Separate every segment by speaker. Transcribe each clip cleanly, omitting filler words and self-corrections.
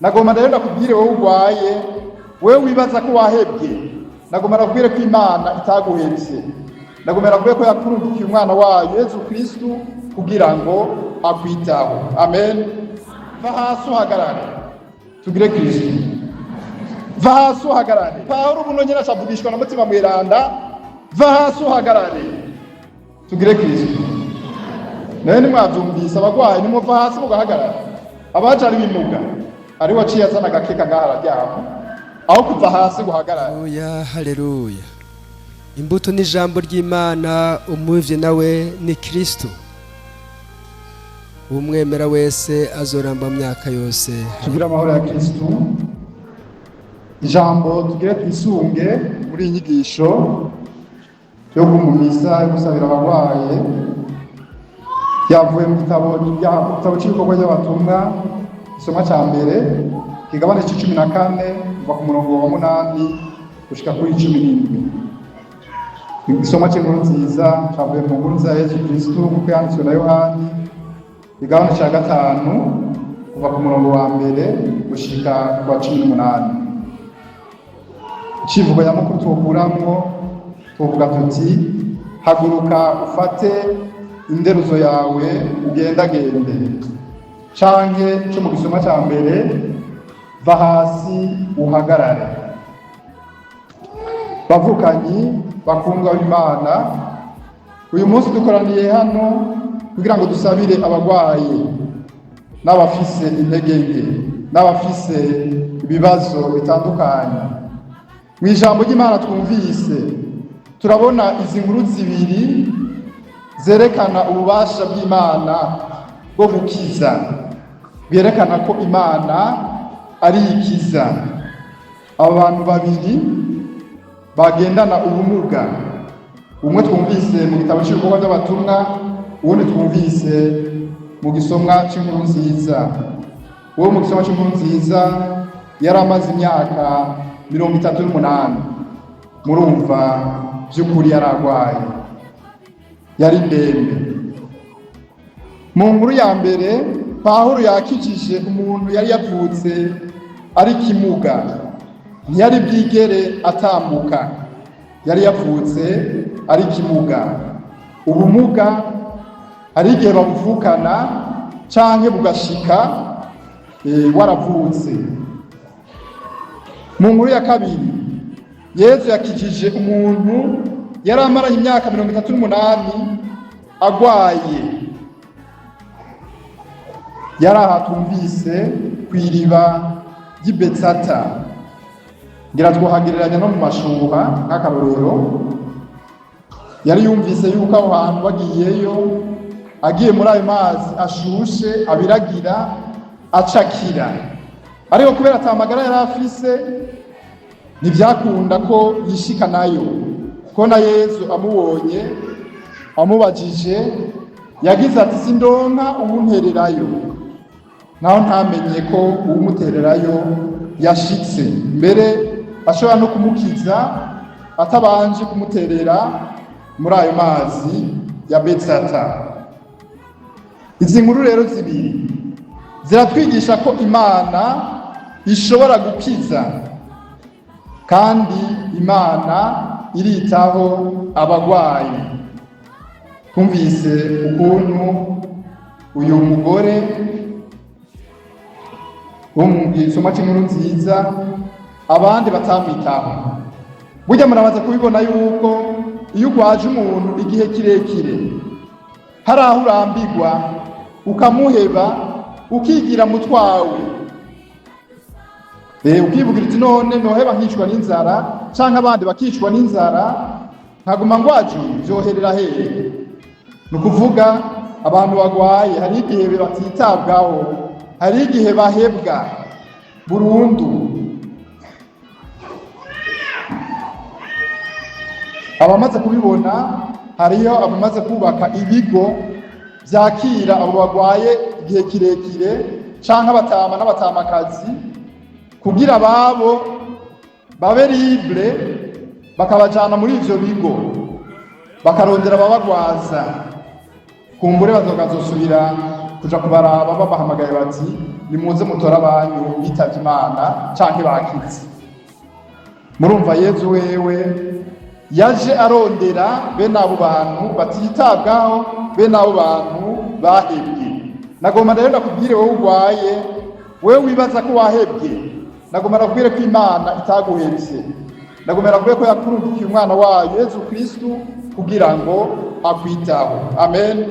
Speaker 1: Nagomba rero ndakubwire wowe urwaye, wewe wibaza ko wahebwe, nagomba ndakubwire ko Imana itaguhevye. Nagomba ndakubwire ko yakurungikiye umwana wayo Yezu Kristu kugira ngo akwitaho. Amen. Va hasi uhagarare, tugire Kristu. Va hasi uhagarare. Pawulo buno nyene acavugishwa na Mutima Mweranda: va hasi uhagarare, tugire Kristu. Nawe ntimwavyumvise? Abagwayi nimuva hasi mugahagarara. Abaje ari bimuga, ari waciye azana agakeka ngaha araryama aho kuva hasi guhagarara.
Speaker 2: Haleluya, haleluya! Imbuto ni ijambo ry'Imana, umuvye nawe ni Kristo. Umwemera wese azoramba mu myaka yose.
Speaker 1: Tugire amahoro ya Kristu. Ijambo tugire twisunge muri iyi nyigisho yo kumumisa yo gusabira abagwaye yavuye mu gitabo cy'ibikorwa by'abatumwa, igisomwa cya mbere, kigabane c'icumi na kane, kuva ku murongo wa 8 gushika kuri 17. Igisomwa cy'inkuru nziza cavuye mu nkuru za Yezu Kristu nk'uko yanditswe na Yohani, igabane cya 5, kuva ku murongo wa 1 gushika ku wa 18. Icivugo nyamukuru twokuramwo, tuvuga tuti: haguruka, ufate inderuzo yawe, ugendagende, canke co mu gisoma ca mbere: va hasi uhagarare. Bavukanyi bakundwa b'Imana, uyu munsi dukoraniye hano kugira ngo dusabire abagwayi n'abafise intege nke n'abafise ibibazo bitandukanye. Mu ijambo ry'Imana twumvise, turabona izi nkuru zibiri zerekana ububasha bw'Imana bwo gukiza, bwerekana ko Imana ari ikiza. Aba bantu babiri bagendana ubumuga, umwe twumvise mu gitabo cy'ibikorwa by'abatumwa, uwundi twumvise mu gisomwa cy'inkuru nziza. Uwo mu gisomwa cy'inkuru nziza yari amaze imyaka 38. Murumva by'ukuri yari arwaye, yari ndembe. Mu nkuru ya mbere, Pawulo yakijije umuntu yari yavutse ari kimuga, ntiyari bwigere atambuka, yari yavutse ari kimuga. Ubumuga hari igihe babuvukana canke bugashika waravutse. Mu nkuru ya kabiri, Yezu yakijije umuntu yari amaranye imyaka 38 agwaye. Yari aha twumvise ku iriba ry'i Betsata, ngira twohagereranya no mu mashuha nk'akarorero. Yari yumvise yuko aho hantu bagiyeyo, agiye muri ayo mazi ashushe abiragira, acakira. Ariko kubera ata magara yari afise, ntibyakunda ko yishika nayo. Ko na Yezu amubonye, amubajije, yagize ati: sindonka uwuntererayo. Naho ntamenye ko uwumutererayo yashitse mbere, ashobora no kumukiza atabanje kumuterera muri ayo mazi ya Betsata. Izi nkuru rero zibiri ziratwigisha ko Imana ishobora gukiza, kandi Imana iritaho abagwayi. Twumvise ukuntu uyu mugore wo mu gisoma cy'inkuru nziza abandi batamwitaho. Burya murabaza kubibona yuko iyo ugwaje umuntu igihe kirekire, hari aho urambigwa ukamuheba, ukigira mutwawe, ukivugira uti: none noheba nkicwa n'inzara canke abandi bakicwa n'inzara, nkaguma ngwaje, vyoherera hehe? Ni ukuvuga abantu bagwaye hari igihe batitabwaho, hari igihe bahebwa burundu. Abamaze kubibona, hariyo abamaze kubaka ibigo byakira abo bagwaye igihe kirekire canke abatama n'abatamakazi, kugira ababo babe libre, bakabajana muri ivyo bigo, bakarondera ababagwaza. Kumbure bazokazosubira kuja kubaraba babahamagaye bati: Nimuze mutore abanyu bitavye Imana canke bakize. Murumva, Yezu wewe yaje arondera bene abo bantu batitabwaho, bene abo bantu bahebwe. Nagomba rero ndakubwire, wowe urwaye, wewe wibaza ko wahebwe, nagomba ndakubwire ko Imana itaguhevye. Nagomba ndakubwire ko yakurungikiye umwana wayo Yezu Kristu kugira ngo akwitaho. Amen.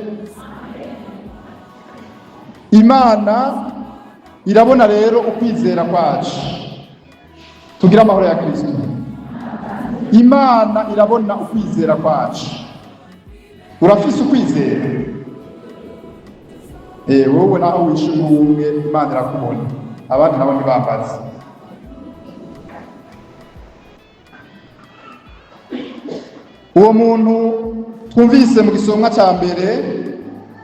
Speaker 1: Imana irabona rero ukwizera kwacu. Tugire amahoro ya Kristo. Imana irabona ukwizera kwacu. Urafise ukwizera? Wowe naho wishyuye umwe, Imana irakubona, abandi nabo ntibambaze. Uwo muntu twumvise mu gisomwa cya mbere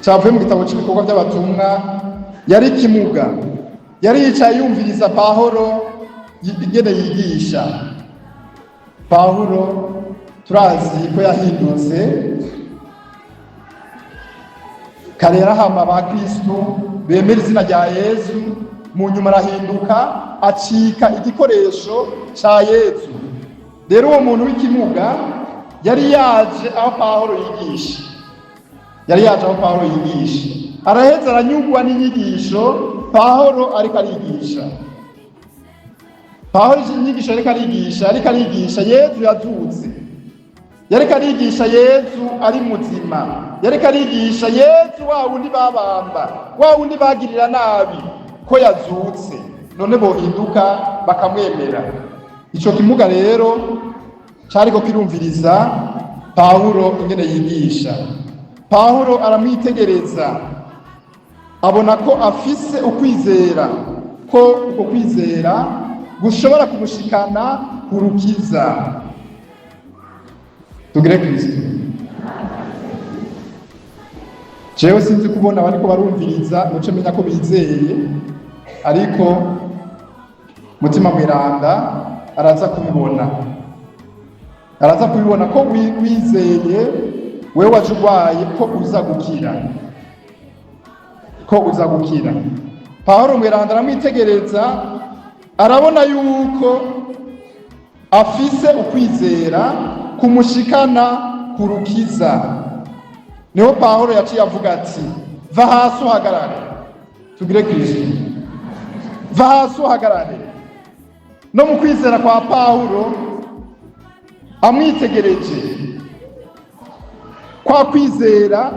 Speaker 1: cyavuye mu gitabo cy'ibikorwa by'abatumwa yari kimuga, yari yicaye yumviriza Pahoro ingene yigisha. Pawulo turazi ko yahindutse. Kare yarahamba ba Kristu bemera izina rya Yezu, mu nyuma arahinduka, acika igikoresho ca Yezu. Rero uwo muntu w'ikimuga yari yaje aho Pawulo yigisha, yari yaje aho Pawulo yigisha, araheza aranyurwa n'inyigisho Pawulo ariko arigisha. Pawulo inyigisho ariko arigisha Yezu yazutse, yariko arigisha Yezu ari muzima, yariko arigisha Yezu wa wundi babamba, wa wundi bagirira nabi, ko yazutse, none bohinduka bakamwemera. Ico kimuga rero cariko kirumviriza Pawulo ingene yigisha. Pawulo aramwitegereza, abona ko afise ukwizera, ko uko kwizera gushobora kumushikana ku rukiza. Tugire Kristo. Jewe sinzi kubona bariko barumviriza, muce menya ko bizeye, ariko Mutima Mweranda araza kubibona, araza kubibona ko wizeye, wewe waje urwaye, ko uza gukira, ko uza gukira. Pawulo Mweranda aramwitegereza, arabona yuko afise ukwizera kumushikana ku rukiza. Niho Pawulo yaciye avuga ati: "Va hasi uhagarare." Tugire Kristo. Va hasi uhagarare. No mu kwizera kwa Pawulo, amwitegereje, kwa kwizera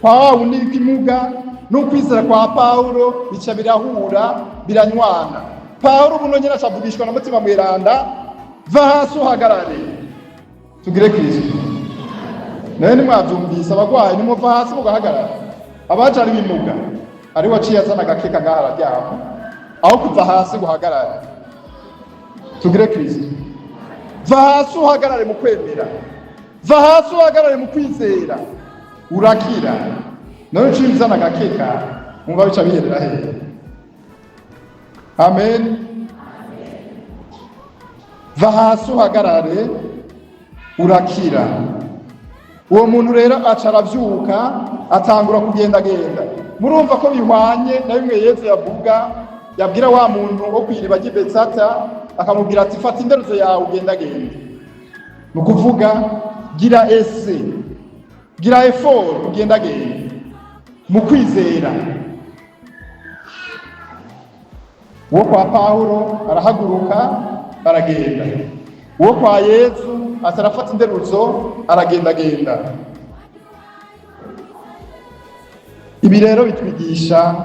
Speaker 1: kwa wa wundi w'ikimuga n'ukwizera kwa Pawulo bica birahura, biranywana. Pawulo buno nyine acavugishwa na Mutima Mweranda: "Va hasi uhagarare." Tugire Kristo. Nawe ntimwabyumvise? Abagwayi nimuva hasi mugahagarara. Abaje ari bimuga, ari waciye azana agakeka ngaha araryama aho kuva hasi guhagarara. Tugire Kristo. Va hasi uhagarare mu kwemera, va hasi uhagarare mu kwizera, urakira. Nawe uciye uzana agakeka, mwumva bica biherera hehe? Amen. Va hasi uhagarare, urakira. Uwo muntu rero aca aravyuka, atangura kugendagenda. Murumva ko bihwanye na bimwe Yezu yavuga, yabwira wa muntu wo kw'iriba ry'i Betsata, akamubwira ati: "Fata inderuzo yawe ugendagende." Ni ukuvuga gira ese, gira effort, ugendagende mu kwizera. Uwo kwa Pawulo arahaguruka aragenda, uwo kwa Yezu atarafata inderuzo aragendagenda. Ibi rero bitwigisha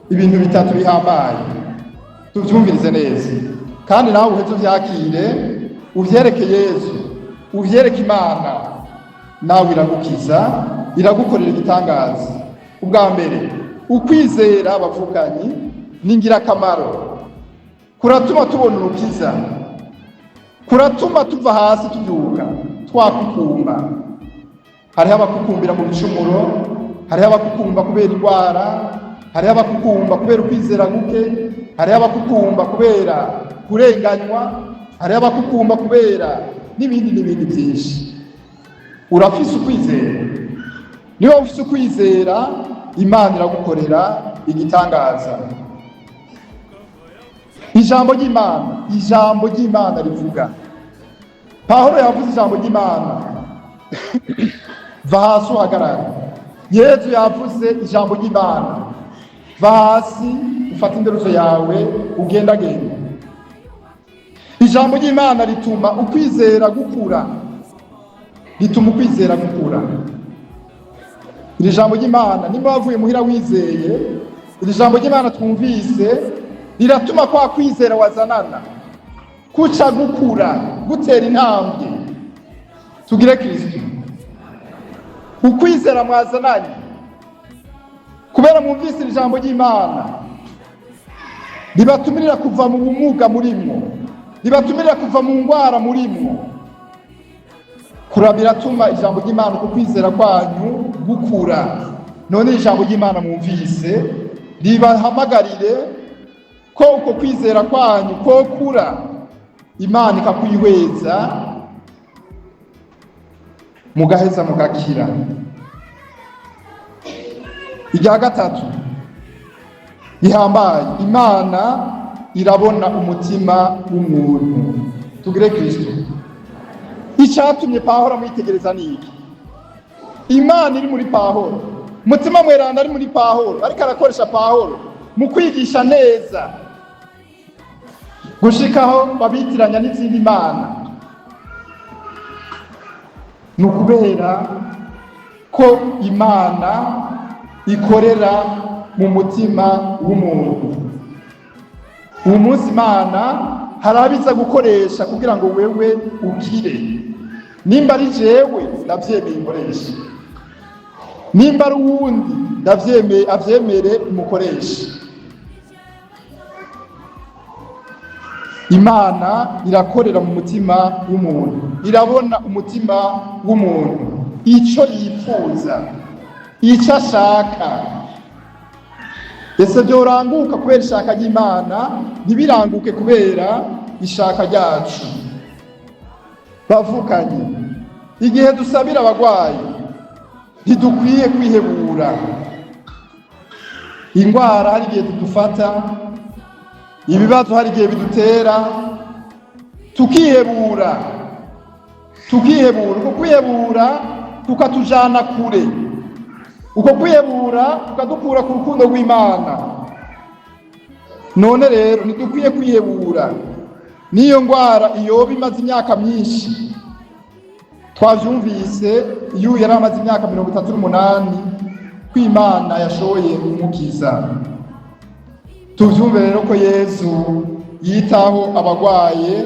Speaker 1: ibintu bitatu bihambaye. Tuvyumvirize neza, kandi nawe uheze uvyakire, uvyereke Yezu, uvyereke Imana, nawe iragukiza, iragukorera igitangaza. Ubwa mbere, ukwizera, abavukanyi, ni ingirakamaro, kuratuma tubona urukiza, kuratuma tuva hasi tubyuka twakukumba. Hariho abakukumbira mu bicumuro, hariho abakukumba kubera indwara, hariho abakukumba kubera ukwizera guke, hariho abakukumba kubera kurenganywa, hariho abakukumba kubera n'ibindi n'ibindi byinshi. Urafise ukwizera? Niba ufise ukwizera, Imana iragukorera igitangaza. Ijambo ry'Imana, ijambo ry'Imana rivuga, Pawulo yavuze ijambo ry'Imana: "Va hasi uhagarare." Yezu yavuze ijambo ry'Imana: "Va hasi, ufate inderuzo yawe, ugendagenda." Ijambo ry'Imana rituma ukwizera gukura, rituma ukwizera gukura. Iri jambo ry'Imana, nimba wavuye muhira wizeye, iri jambo ry'Imana twumvise riratuma kwa kwizera wazanana kuca gukura, gutera intambwe. Tugire Kristo. Ukwizera mwazananye kubera mwumvise iri jambo ry'Imana ribatumirira kuva mu bumuga murimwo, ribatumirira kuva mu ngwara murimwo. Kura biratuma ijambo ry'Imana, uko kwizera kwanyu gukura. None ijambo ry'Imana mwumvise ribahamagarire ko uko kwizera kwanyu kokura, Imana ikakwihweza, mugaheza mugakira. Irya gatatu rihambaye: Imana irabona umutima w'umuntu. Tugire Kristo. Icyatumye Pahoro amwitegereza ni iki? Imana iri muri Pahoro, Mutima Mweranda ari muri Pahoro, ariko arakoresha Pahoro mu kwigisha neza gushikaho babitiranya n'izindi mana, ni ukubera ko Imana ikorera mu mutima w'umuntu. Uyu munsi Imana hari abiza gukoresha kugira ngo wewe ukire. Nimba ari jewe, ndavyemeye, ikoresha. Nimba ari uwundi, ndavyemeye, avyemere, umukoreshe. Imana irakorera mu mutima w'umuntu, irabona umutima w'umuntu, ico yifuza, ico ashaka. Ese byoranguka kubera ishaka ry'Imana, ntibiranguke kubera ishaka ryacu. Bavukanye, igihe dusabira abagwayi ntidukwiye kwihebura. Ingwara hari igihe tudufata, ibibazo hari igihe bidutera tukihebura, tukihebura. Uko kwihebura kukatujana kure, uko kwihebura kukadukura ku rukundo rw'Imana. None rero ntidukwiye kwihebura. N'iyo ndwara iyoba imaze imyaka myinshi, twavyumvise iyo yari amaze imyaka 38 ko Imana yashoboye kumukiza. Tuvyumve rero ko Yezu yitaho abagwaye,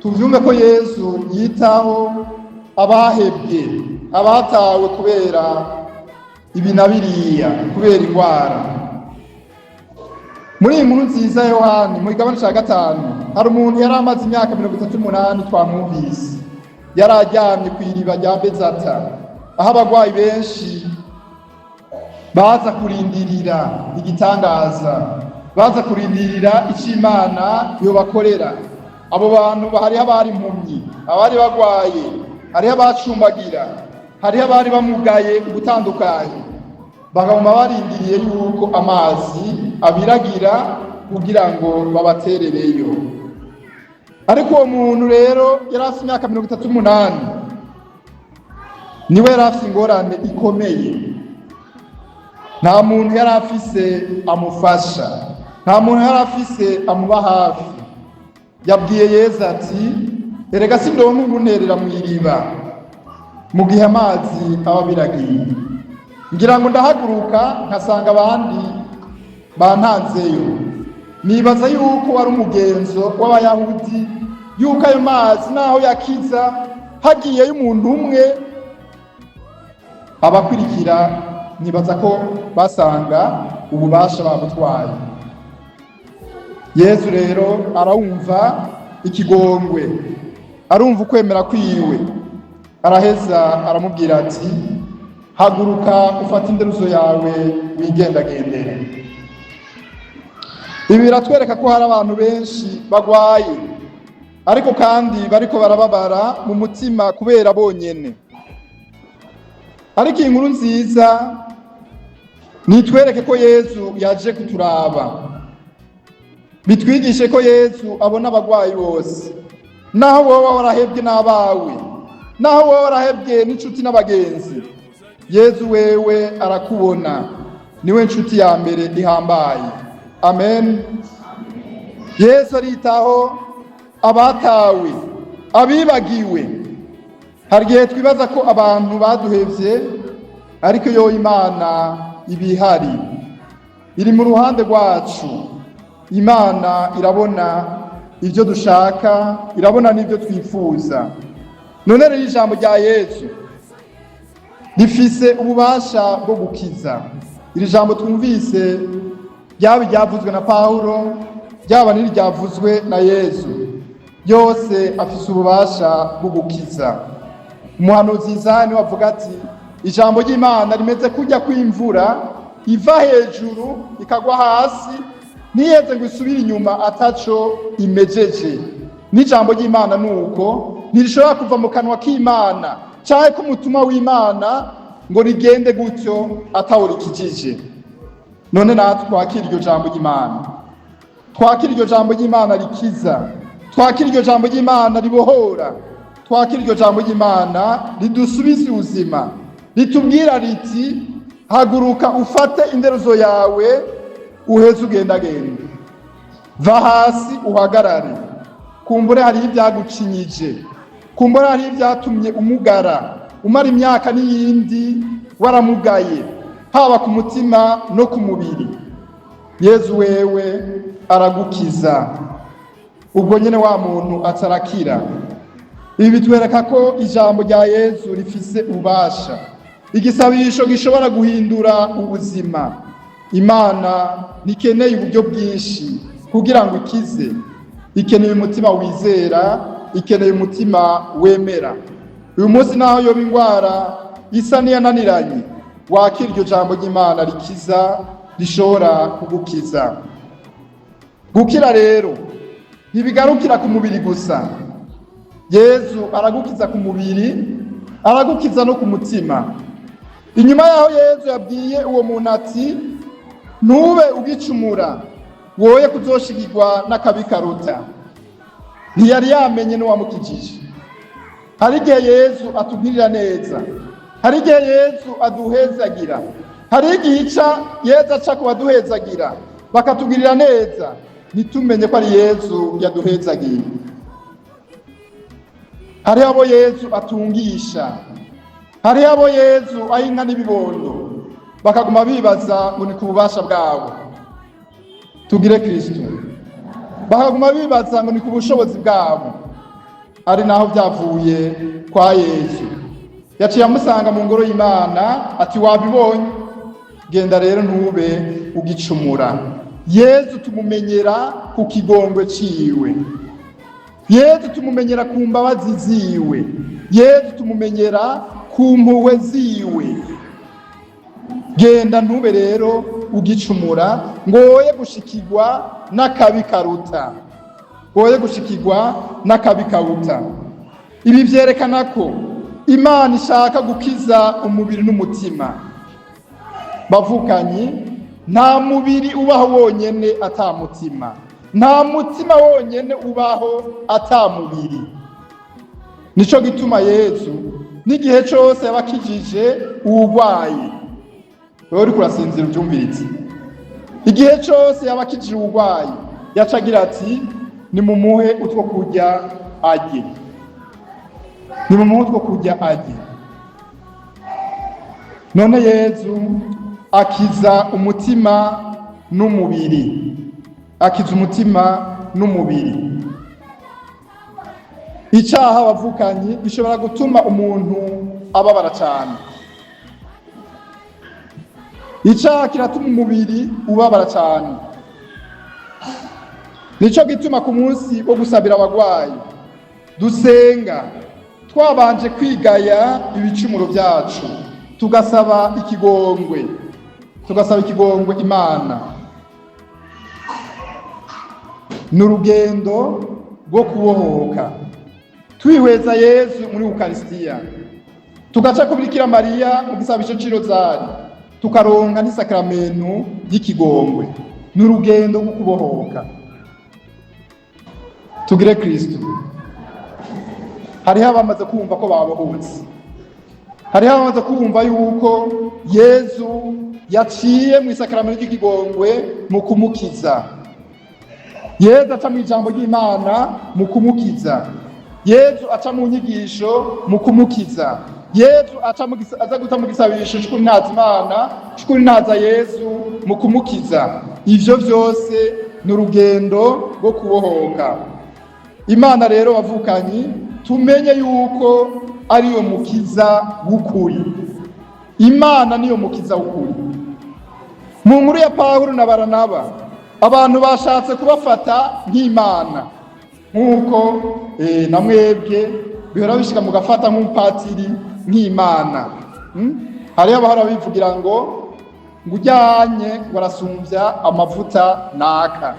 Speaker 1: tuvyumve ko Yezu yitaho abahebwe, abatawe kubera ibi na biriya, kubera indwara. Muri iyi nkuru nziza ya Yohani mu kigabane ca 5, hari umuntu yari amaze imyaka 38, twamwumvise, yari aryamye ku iriba rya Bezata, aho abagwayi benshi baza kurindirira igitangaza, baza kurindirira icyo Imana yobakorera. Abo bantu hariho abari impumyi, abari bagwaye, hariho abacumbagira, hariho abari bamugaye ugutandukanye, bakaguma barindiriye yuko amazi abiragira kugira ngo babaterereyo. Ariko uwo muntu rero yari afite imyaka 38, niwe yari afite ingorane ikomeye. Nta muntu yari afise amufasha, nta muntu yari afise amuba hafi. Yabwiye Yezu ati: "Erega sindonka uwunterera mu iriba mu gihe amazi aba abiragiye. Ngira ngo ndahaguruka nkasanga abandi bantanzeyo." Nibaza yuko wari umugenzo w'Abayahudi, yuko ayo mazi naho yakiza, hagiyeyo umuntu umwe, abakurikira nibaza ko basanga ububasha babutwaye. Yezu rero arawumva ikigongwe, arumva ukwemera kwiwe, araheza aramubwira ati: "Haguruka, ufate inderuzo yawe, wigendagendere." Ibi biratwereka ko hari abantu benshi bagwaye, ariko kandi bariko barababara mu mutima kubera bonyene. Ariko iyi nkuru nziza nitwereke ko Yezu yaje kuturaba. Bitwigishe ko Yezu abona abagwayi bose, naho wowe warahebwe n'abawe, naho wowe warahebwe n'inshuti n'abagenzi, Yezu wewe arakubona, niwe nshuti ya mbere ihambaye. Amen. Yesu aritaho abatawe, abibagiwe. Hari igihe twibaza ko abantu baduhevye, ariko yo Imana ibihari, iri mu ruhande rwacu. Imana irabona ibyo dushaka, irabona n'ibyo twifuza. None rero ijambo rya Yesu rifise ububasha bwo gukiza. Iri jambo twumvise, ryaba iryavuzwe na Pawulo, ryaba n'iryavuzwe na Yesu, yose afise ububasha bwo gukiza. Umuhanuzi Yesaya niwe avuga ati: "Ijambo ry'Imana rimeze kujya kw'imvura iva hejuru ikagwa hasi, ntiyeze ngo isubire inyuma ataco imejeje." N'ijambo ry'Imana nuko ntirishobora kuva mu kanwa k'Imana canke k'umutima w'Imana ngo rigende gutyo atawo rikijije. None natwe twakira iryo jambo ry'Imana, twakira iryo jambo ry'Imana rikiza, twakira iryo jambo ry'Imana ribohora, twakira iryo jambo ry'Imana ridusubiza ubuzima, ritubwira riti: "Haguruka, ufate inderezo yawe, uheze ugendagenda, va hasi uhagarare." Kumbure hariho ibyagucinyije, kumbure hariho ibyatumye umugara, umara imyaka n'iyindi waramugaye, haba ku mutima no ku mubiri. Yezu wewe aragukiza. Ubwo nyine wa muntu atarakira. Ibi bitwereka ko ijambo rya Yezu rifise ububasha, igisabisho gishobora guhindura ubuzima. Imana ntikeneye uburyo bwinshi kugira ngo ikize, ikeneye umutima wizera, ikeneye umutima wemera. Uyu munsi, naho yoba indwara isa n'iyananiranye, wakira iryo jambo ry'Imana rikiza, rishobora kugukiza. Gukira rero ntibigarukira ku mubiri gusa. Yezu aragukiza ku mubiri, aragukiza no ku mutima. Inyuma y'aho Yezu yabwiye uwo muntu ati: "Ntube ugicumura, woye kuzoshigirwa n'akabi karuta", ntiyari yamenye n'uwamukijije. Hari igihe Yezu atugirira neza, hari igihe Yezu aduhezagira, hari igihe ica Yezu aca ku baduhezagira bakatugirira neza, ntitumenye ko ari Yezu yaduhezagiye. Hariho abo Yezu atungisha, hariho abo Yezu aha inka n'ibibondo, bakaguma bibaza ngo ni ku bubasha bwabo. Tugire Kristo. Bakaguma bibaza ngo ni ku bushobozi bwabo, ari naho byavuye kwa Yezu. Yaciye amusanga mu ngoro y'Imana ati: "Wabibonye, genda rero ntube ugicumura." Yezu tumumenyera ku kigongwe ciwe, Yezu tumumenyera ku mbabazi ziwe, Yezu tumumenyera ku mpuhwe ziwe. Genda, ntube rero ugicumura, ngo woye gushikirwa n'akabi karuta, woye gushikirwa n'akabi karuta. Ibi vyerekana ko Imana ishaka gukiza umubiri n'umutima. Bavukanyi, nta mubiri ubaho wonyene ata mutima, nta mutima wonyene ubaho ata mubiri. Nico gituma Yezu n'igihe cose yabakijije uwugwaye, wewe uriko urasinzira uvyumvirize, igihe cose yabakijije uwugwaye yaca agira ati: "Nimumuhe utwo kurya arye, nimumuhe utwo kurya arye." None Yezu akiza umutima n'umubiri, akiza umutima n'umubiri. Icyaha, abavukanyi, gishobora gutuma umuntu ababara cyane. Icyaha kiratuma umubiri ubabara cyane. Nico gituma ku munsi wo gusabira abagwayi dusenga twabanje kwigaya ibicumuro byacu, tugasaba ikigongwe, tugasaba ikigongwe Imana. Ni urugendo rwo kubohoka, twihweza Yezu muri Ukarisitiya, tugaca ku Bikira Mariya mu gisabisho c'Irozari, tukaronka n'isakramentu ry'ikigongwe. Ni urugendo rwo kubohoka. Tugire Kristo. Hariho abamaze kumva ko babohotse, hariho abamaze kumva yuko Yezu yaciye mu isakaramento ry'ikigongwe mu kumukiza. Yezu aca mu ijambo ry'Imana mu kumukiza. Yezu aca mu nyigisho mu kumukiza. Yezu aca aza guta mu gisabisho c'ukuntaza Imana, c'ukuntaza Yezu mu kumukiza. Ivyo vyose ni urugendo rwo kubohoka. Imana rero, bavukanyi, tumenye yuko ariyo mukiza w'ukuri. Imana niyo mukiza w'ukuri. Mu nkuru ya Pawulo na Baranaba, abantu bashatse kubafata nk'imana, nk'uko na mwebwe bihora bishika mugafata nk'umupatiri nk'imana. Hariho abahora bivugira ngo ujyanye ngo arasumbya amavuta naka,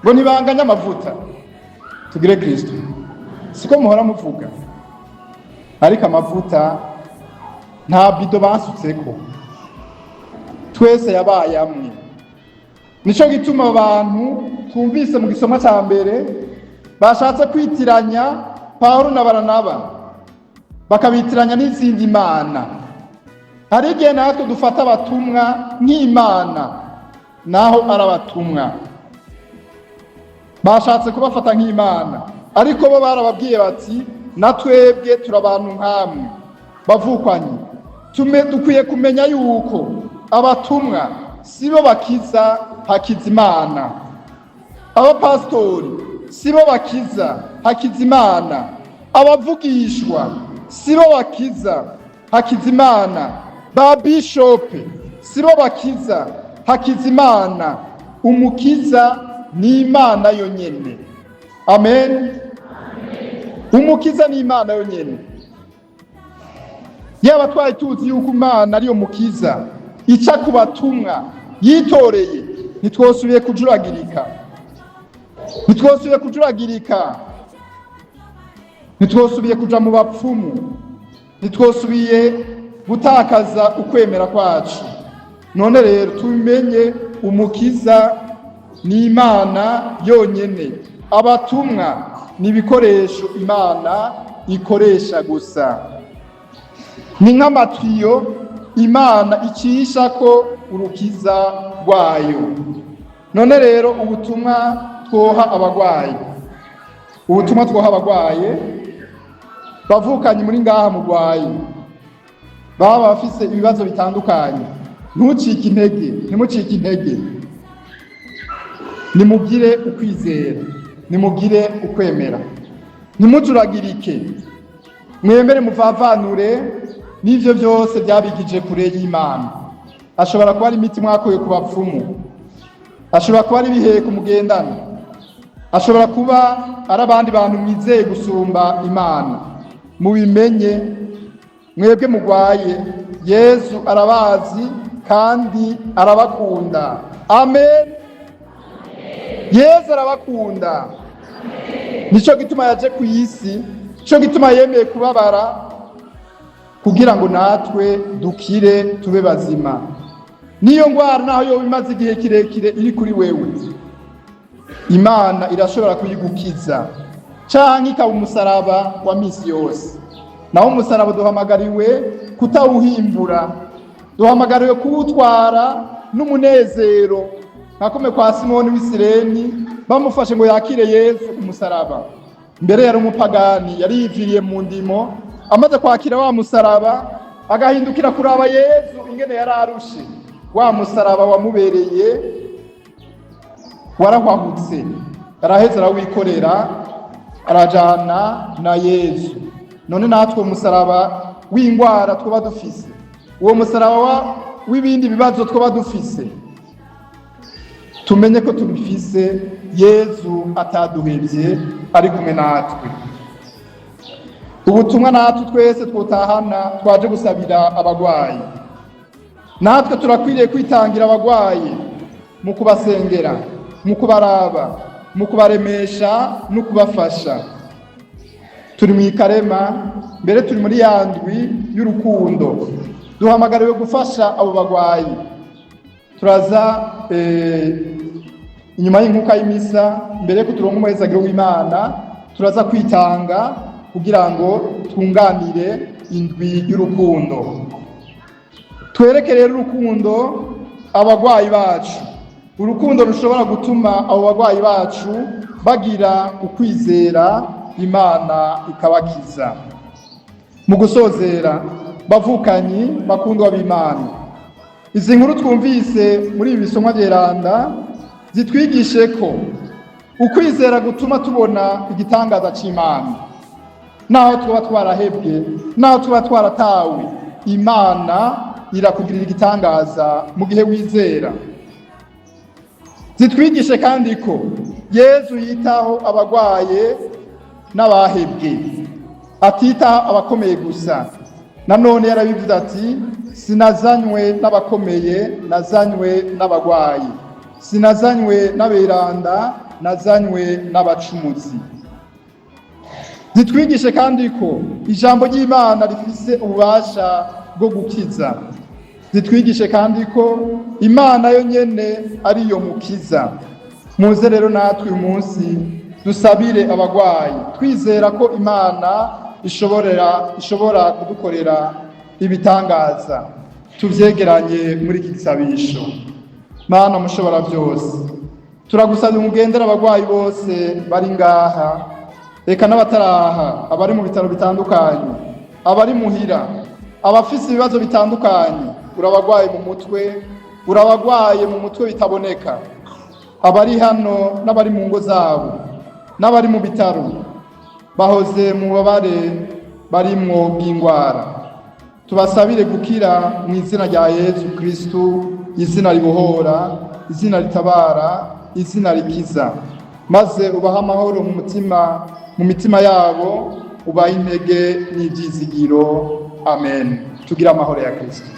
Speaker 1: ngo ntibanganye amavuta. Tugire Kristo. Siko muhora muvuga? Ariko amavuta nta bido basutseko, twese yabaye amwe. Nico gituma abantu twumvise mu gisoma cya mbere bashatse kwitiranya Pawulo na Baranaba, bakabitiranya n'izindi mana. Hari igihe natwe dufata abatumwa nk'imana, naho ari abatumwa. Bashatse kubafata nk'imana, ariko bo barababwiye bati: "Na twebwe turi abantu nkamwe." Bavukanyi, dukwiye kumenya yuko abatumwa sibo bakiza, hakiza Imana. Abapasitori sibo bakiza, hakiza Imana. Abavugishwa sibo bakiza, hakiza Imana. Ba bishope sibo bakiza, hakiza Imana. Umukiza ni Imana yonyene. Amen. Umukiza ni Imana yonyene. Yaba twari tuzi yuko Imana ariyo mukiza ica ku batumwa yitoreye, ntitwosubiye kujuragirika, ntitwosubiye kujuragirika, ntitwosubiye kuja mu bapfumu, ntitwosubiye gutakaza ukwemera kwacu. None rero tubimenye, umukiza ni Imana yonyene. Abatumwa ni ibikoresho Imana ikoresha gusa, ni nk'amatiyo Imana icisha ko urukiza rwayo. None rero ubutumwa twoha abagwayi, ubutumwa twoha abagwaye, bavukanye muri ngaha mugwayi, baba bafise ibibazo bitandukanye, ntucike intege, ntimucike intege. Nimugire ukwizera, nimugire ukwemera, ntimujuragirike. Mwemere muvavanure n'ivyo byose byabigije kure y'Imana. Ashobora kuba ari imiti mwakuye ku bapfumu, ashobora kuba ari ibiheko mugendana, ashobora kuba ari abandi bantu mwizeye gusumba Imana. Mubimenye, mwebwe mugwaye, Yezu arabazi kandi arabakunda. Amen. Yezu arabakunda, nico gituma yaje ku isi, nico gituma yemeye kubabara kugira ngo natwe dukire, tube bazima. Niyo ngwara naho yoba imaze igihe kirekire iri kuri wewe, Imana irashobora kuyigukiza, canke ikaba umusaraba wa misi yose. Naho umusaraba duhamagariwe kutawuhimbura, duhamagariwe kuwutwara n'umunezero, nka kumwe kwa Simoni w'Isireni bamufashe ngo yakire Yesu umusaraba. Mbere yari umupagani, yari yiviriye mu ndimo. Amaze kwakira wa musaraba, agahindukira kuraba Yesu ingene yari arushe, wa musaraba wamubereye warahwahutse, araheze arawikorera, arajana na Yesu. None natwe umusaraba w'ingwara twaba dufise, uwo musaraba w'ibindi bibazo twaba dufise, tumenye ko tubifise Yezu ataduhevye, ari kumwe natwe. Ubutumwa natwe twese twotahana twaje gusabira abagwayi: natwe turakwiriye kwitangira abagwayi mu kubasengera, mu kubaraba, mu kubaremesha no kubafasha. Turi mu ikarema, mbere turi muri ya ndwi y'urukundo, duhamagariwe gufasha abo bagwayi. Turaza Inyuma y'inkuka y'imisa, mbere yuko turonka umuhezagiro w'Imana, turaza kwitanga kugira ngo twunganire indwi y'urukundo. Twereke rero urukundo abagwayi bacu, urukundo rushobora gutuma abo bagwayi bacu bagira ukwizera, Imana ikabakiza. Mu gusozera, bavukanyi bakundwa b'Imana, izi nkuru twumvise muri ibi bisomwa byeranda zitwigishe ko ukwizera gutuma tubona igitangaza c'Imana. Naho tuba twarahebwe, naho tuba twaratawe, Imana irakugirira igitangaza mu gihe wizera. Zitwigishe kandi ko Yezu yitaho abagwaye n'abahebwe, atitaho abakomeye gusa. Nanone yarabivuze ati: "Sinazanywe n'abakomeye, nazanywe n'abagwayi. Sinazanywe n'aberanda, nazanywe n'abacumuzi." Zitwigishe kandi ko ijambo ry'Imana rifise ububasha bwo gukiza. Zitwigishe kandi ko Imana yo nyene ariyo mukiza. Muze rero natwe uyu munsi dusabire abagwayi, twizera ko Imana ishobora kudukorera ibitangaza. Tuvyegeranye muri iki gisabisho. Mana mushobora byose, turagusabye umugendere abagwayi bose bari ngaha, reka n'abataraha, abari mu bitaro bitandukanye, abari muhira, abafise ibibazo bitandukanye. Urabagwaye mu mutwe, urabagwaye mu mutwe bitaboneka, abari hano n'abari mu ngo zabo n'abari mu bitaro bahoze mu bubabare barimwo bw'indwara. Tubasabire gukira mu izina rya Yezu Kristu, izina ribohora, izina ritabara, izina rikiza, maze ubahe amahoro mu mutima, mu mitima yabo, ubahe intege n'ibyizigiro. Amen. Tugire amahoro ya Kristo.